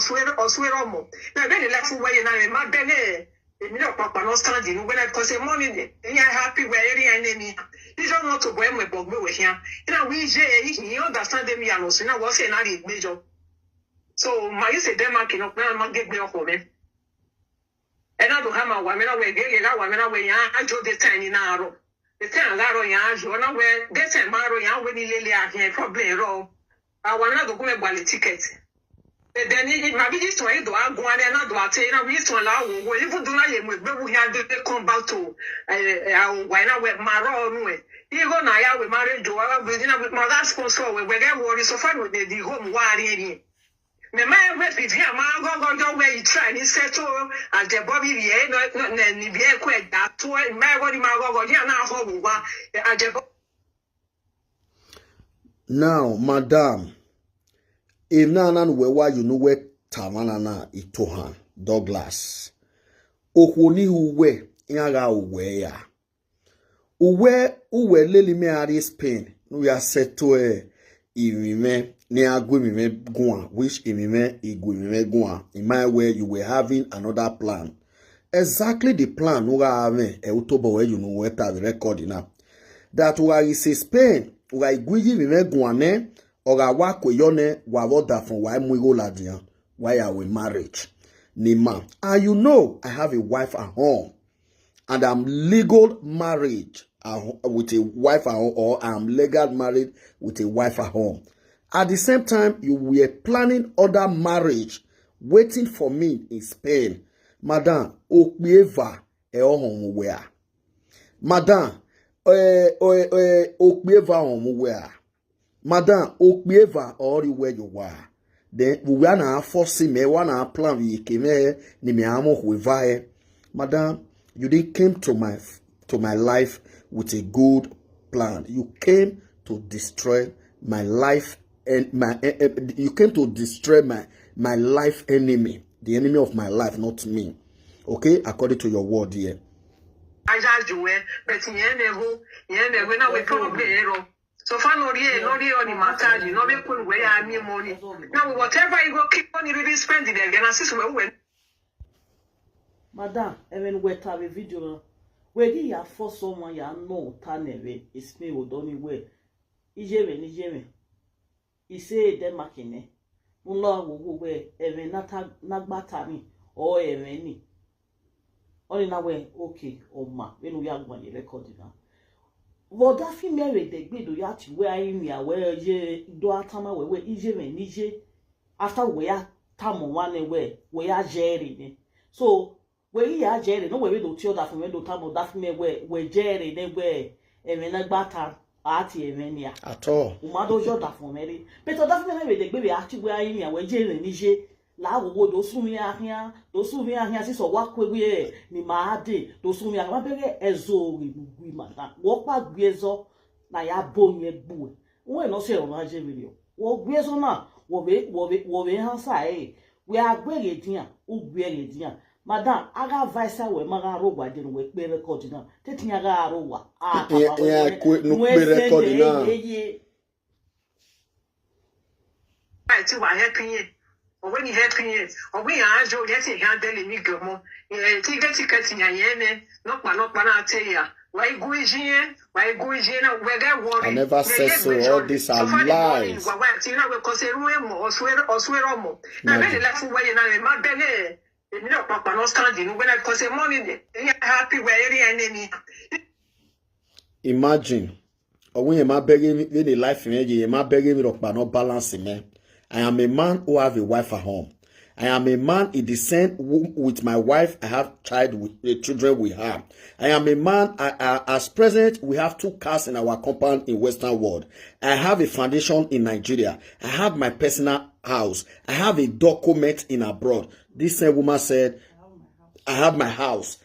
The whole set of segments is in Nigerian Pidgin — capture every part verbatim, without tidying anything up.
Oswero, Oswero mo. Na very like where you na ma bene. Èmi náà pàpà náà stand in when I cause a money. Ẹ̀yin happy where area enemy. You don't know to boy my bog we here. You know we je you understand them ya no. So now what's another major. So my you say them man cannot now man get me off of me. And I don't have my woman away. Get that woman away. I draw the time in arrow. The time that row ya. You know where the time arrow ya when he lay a problem. Awa na do kume gbali ticket. Then he ma be this one do agu ane na do ate na we this one la wo wo even do na ye mo gbe wu ya de come back to eh eh awo wa na we ma ro nu e. He go na ya we marriage do wa we na we ma that sponsor we we get worry so far we dey the home wa ri ri. Me ma we be via ma go go do we he try ni settle as the bobby here no no ni bi e ko e da to e ma go ni ma go go ni na ho wo wa as the Now, madam, if na na we wa you know where Tavana na Itohan Douglas. Okwoni uwe yaga uwe ya. Uwe uwe leli me ari Spain. No ya seto e imime ne agwe mime gwa which imime igwe mime gwa. In my way you were having another plan. Exactly the plan no ga ave e utobo we you know we ta the record na. That wa is Spain wa igwe mime gwa ne o ga wa kwe yo ne wa wo da fun wa mu igo ladian wa ya we marriage ni ma. And you know I have a wife at home and I'm legal marriage at ho- with a wife at home or I'm legal married with a wife at home. At the same time, you were planning other marriage waiting for me in Spain. Madam, okpieva e ohun wea. Madam, eh, eh, eh, okpieva ohun wea. Madam, okpieva ori where you were. Then we were na force me, we na plan we came here, ni me amo whoever. Madam, you didn't came to my to my life with a good plan. You came to destroy my life and my eh, eh, you came to destroy my my life enemy, the enemy of my life, not me. Okay, according to your word here. Aja juwe, but yen ne ho, yen ne ho na we problem ero. So far no ri no ri oni matali no be kun we ya mi money. Now whatever you go keep money really spend it again and since we we Madam, even we have a video now. We gi ya for someone ya no ta neve is me odoni we. Ijeme ni jeme. Ise de makine. Unlo wo wo we even nata nagbata ni o even ni. Oni na we okay o ma we no ya gwa ni record na. Wo da fi me we de gbe do ya ti we ayi ni awe ye do atama we we ije me ni je. After we ya tamo one we we ya jere ni. So we ya jere no we we do ti o da fun me do tamo da fun me we we jere ni we even nagbata ati even ni a. At all. Umado jo da fun me ri. But o da fun me we de gbe we ati we ayi ni awe jere ni je. La wo wo do sun mi ahia, do sun mi ahia si so wa kwe we ni ma de, do sun mi ahia bere ezo ri gugui ma na. Wo pa gbe ezo na ya bo yen gbu. Wo no se o na je video. Wo gbe ezo na, wo be wo be wo be han sa e. We a gbe re dia, u gbe re dia. Madam, aga vice we ma ga ro wa de we pe record na. Te ti ga ro wa. Ah, Yeah, yeah, quick, no pe record na. Ai ti wa helping ye. O we ni helping ye. O we ya ajo ye ti handle mi gomo. Ye ti get ticket ya ye ne. No pa no pa na te ya. Wa igu iji ye. Wa igu iji ye na we get worry. I never said so. All these are lies. Wa wa ti na we ko se ru e mo. Oswero oswero mo. Na be like we ye na ma bene. Èmi náà pàpà náà stand in when I cause a money. Ẹ̀yin happy where area enemy. Imagine. Or when you might beg me in the life in you might beg me up but not balance me. I am a man who have a wife at home. I am a man in the same with my wife. I have child with the children with her. I am a man I, I, as president. We have two cars in our compound in Western World. I have a foundation in Nigeria. I have my personal house. I have a document in abroad. This same woman said, I have my house.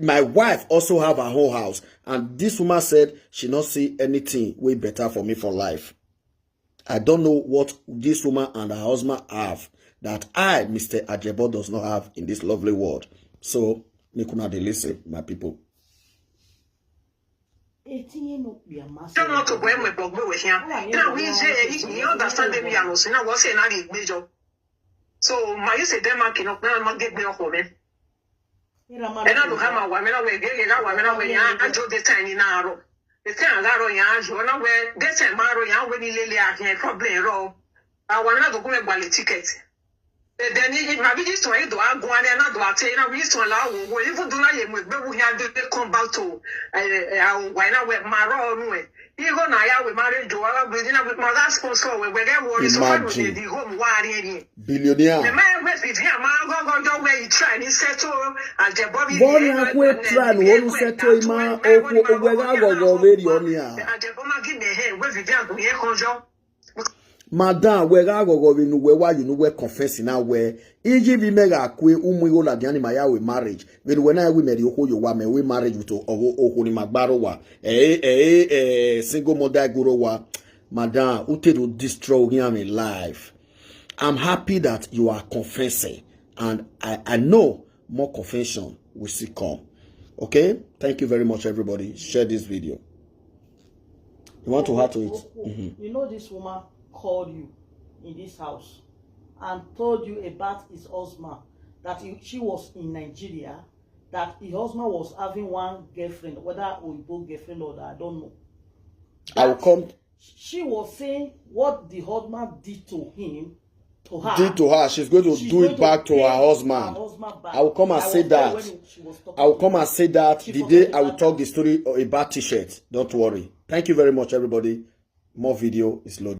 My wife also have her whole house. And this woman said she not see anything way better for me for life. I don't know what this woman and her husband have that I, Mister Ajebo, does not have in this lovely world. So, make una dey listen, my people. Etinye no kpia maso. Don't want to go and go with him. Now we say he understand me and also now what's another major. So ma yi se de ma kino na ma ge gbe oko mi. E na do ha ma wa mi na we ge ge ga wa mi na we ya ajo de time ni na aro. De time ga aro ya ajo na we de time ma aro ya we ni lele a ke problem ro. A wa na do ku me gba le ticket. E de ni ma bi ji so e do agun ani na do ate na wi so la wo wo even do na ye mo gbe wu ya de come back to eh eh a wa na we ma ro nu e. Igo na ya we marriage o wa we na we ma ga sponsor we we get worry so we Imagine. Dey the home wa ri ri. Billionaire. The man we fi dia ma go go do we try ni settle ajebo mi. Bọ́ọ̀lù akú ẹ̀ tíra ni wọ́n ń sẹ́tọ̀ ìmọ̀ okú owó ẹ̀rọ àgọ̀gọ̀ ọ̀bẹ rí ọ ní à. Ajebo ma give me hand we fi dia go ye konjo. Madam, we ga gogo we nu we wa you nu we confess na we. Iji vi me ga kwe umu igo la diani ma ya we marriage. We nu we na we meri oko yo wa me we marriage with ogo oko ni magbaro wa. Eh eh eh single mother guro wa. Madam, ute do destroy him in life. I'm happy that you are confessing, and I, I know more confession will still come. Okay? Thank you very much, everybody. Share this video. You want to add to it? You know this woman called you in this house and told you about his husband, that he, she was in Nigeria, that his husband was having one girlfriend, whether Oyibo girlfriend or that, I don't know. I will come She was saying what the husband did to him, to her. Did to her. She's going to She's do going it back to her pay husband. Her husband back. I will come and I say was there that. When she was talking. I will come and say that She the forgot day to I will add talk the story about t-shirt. Don't worry. Thank you very much, everybody. More video is loaded.